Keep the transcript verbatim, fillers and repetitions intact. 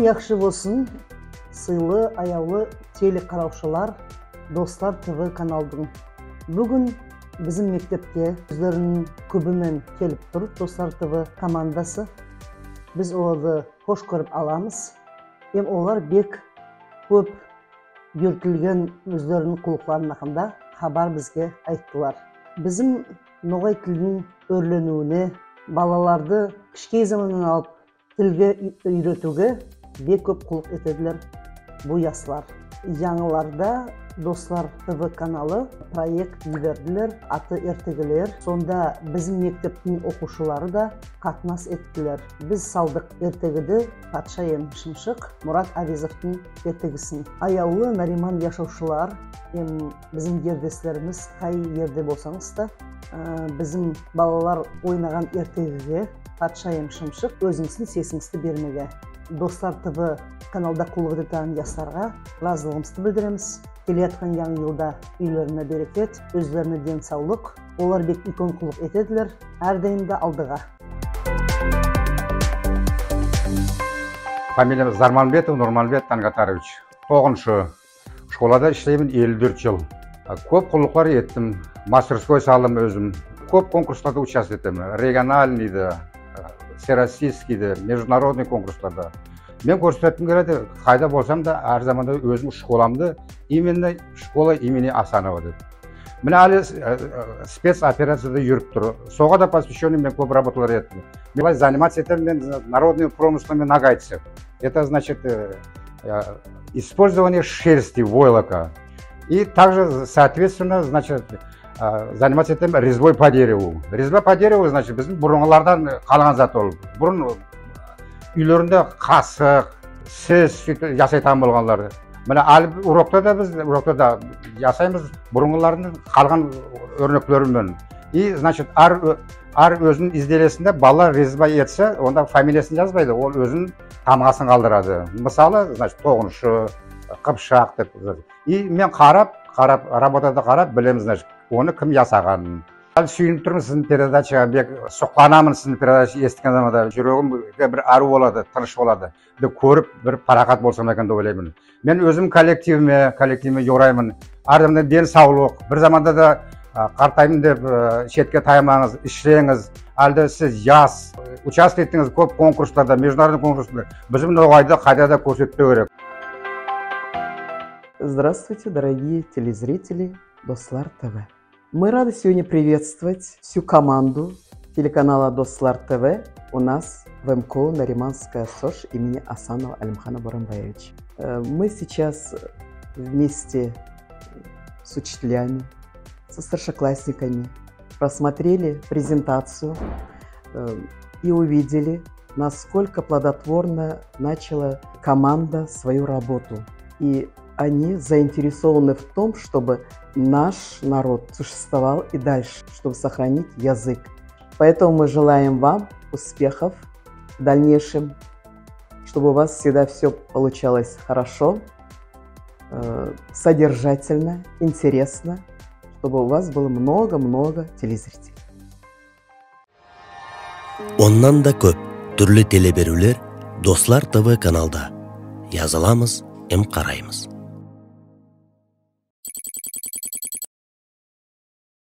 Яхшы болсын, сыйлы, аявлы телекаравшылар, Дослар ТВ каналдынъ. Буьгуьн бизим мектепке оьзлерининъ коьби мен келип тур Дослар ТВ командасы. Биз оларды хош коьрип аламыз. Эм олар бек коьп юритилген оьзлерининъ куллыкларынынъ акында хабар бизге айттылар. Бизим ногай тилдинъ оьрленуьвине, балаларды кишкей заманнан алып тилге уь- уьйретуьвге бек коьп куллык этедилер бу яслар. Янъыларда Дослар ТВ каналы проект йибердилер, аты «Эртегилер». Сонда бизим мектептинъ окувшылары да катнас эттилер. Биз салдык эртегиди «Патша эм шымшык», Мурат Авизовтынъ эртегисин. Аявлы Нариман яшавшылар, эм бизим ердеслеримиз, кай ерде болсанъыз да, аь, бизим балалар ойнаган эртегиге, «Патша эм шымшык», оьзинъиздинъ сесинъизди бермеге, Дослар ТВ каналда куллык этетаган ясларга разылыгымызды билдиремиз. Келеяткан янъы йылда уьйлерине берекет, оьзлерине ден савлык. Олар бек уьйкен куллык этедилер. Аьр дайым да алдыга. Фамилиям Зарманбетов Нурманбет Тангатарович. Тогызыншы школада ишлеймен элли доьрт йыл. Коьп куллыклар эттим. Мастерской салдым оьзим. Коьп конкурсларда участвовать этемен. Региональныйди, всероссийскийди, международный конкурсларда. Мен коьрсетким келеди, кайда болсам да, аьр заманда оьзим школамды, именно школа имени Асанова деп. Мине аьли спецоперацияда юрип тур. Сога да посвященный мен коьп работалар эттим. Мен былай заниматься этемен мен народный промыслами нагайцев. Это значит использование шерсти, войлока. И также, соответственно, значит, заниматься этемен резьбой по дереву. Резьба по дереву, значит, бизим бурынгылардан калган зат ол. Бурын уьйлеринде касык, сиз суьйтип ясайтаган болганлар. Мине аьли урокта да биз, урокта да ясаймыз бурынгылардынъ калган оьрнеклери мен. И, значит, аьр, аьр оьзининъ изделиесинде балалар резьба этсе, онда фамилиясын язбайды, ол оьзининъ тамгасын калдырады. Мысалы, значит, тогыншы, кыпшак деп. И мен карап, карап, работада карап билемиз, значит, оны ким ясаганын. Аьли суьйинип турман сиздинъ передачага, бек сукланаман сиздинъ передача эситкен заманда. Юрегимге бир аьрув болады, тыныш болады. Бир коьрип, бир парахат болсам экен деп ойлайман. Мен оьзим коллективиме, коллективиме йорайман. Аьр заманда ден савлык, бир заманда да картайман деп шетке таяманъыз, исленъиз. Аьли де сиз яс, участвовать этинъиз коьп конкурсларда, международный конкурсларда. Бизим ногайды кайда да коьрсетпеге керек. Здравствуйте, дорогие телезрители Дослар ТВ. Мы рады сегодня приветствовать всю команду телеканала Дослар ТВ у нас в МКУ Нариманская СОШ имени Асанова Алимхана Буранбаевича. Э, Мы сейчас вместе с учителями, со старшеклассниками просмотрели презентацию э, и увидели, насколько плодотворно начала команда свою работу. И они заинтересованы в том, чтобы наш народ существовал и дальше, чтобы сохранить язык. Поэтому мы желаем вам успехов в дальнейшем, чтобы у вас всегда все получалось хорошо, э, содержательно, интересно, чтобы у вас было много-много телезрителей. Оннан да коьп туьрли телеберуьвлер Дослар ТВ каналда. Языламыз эм караймыз.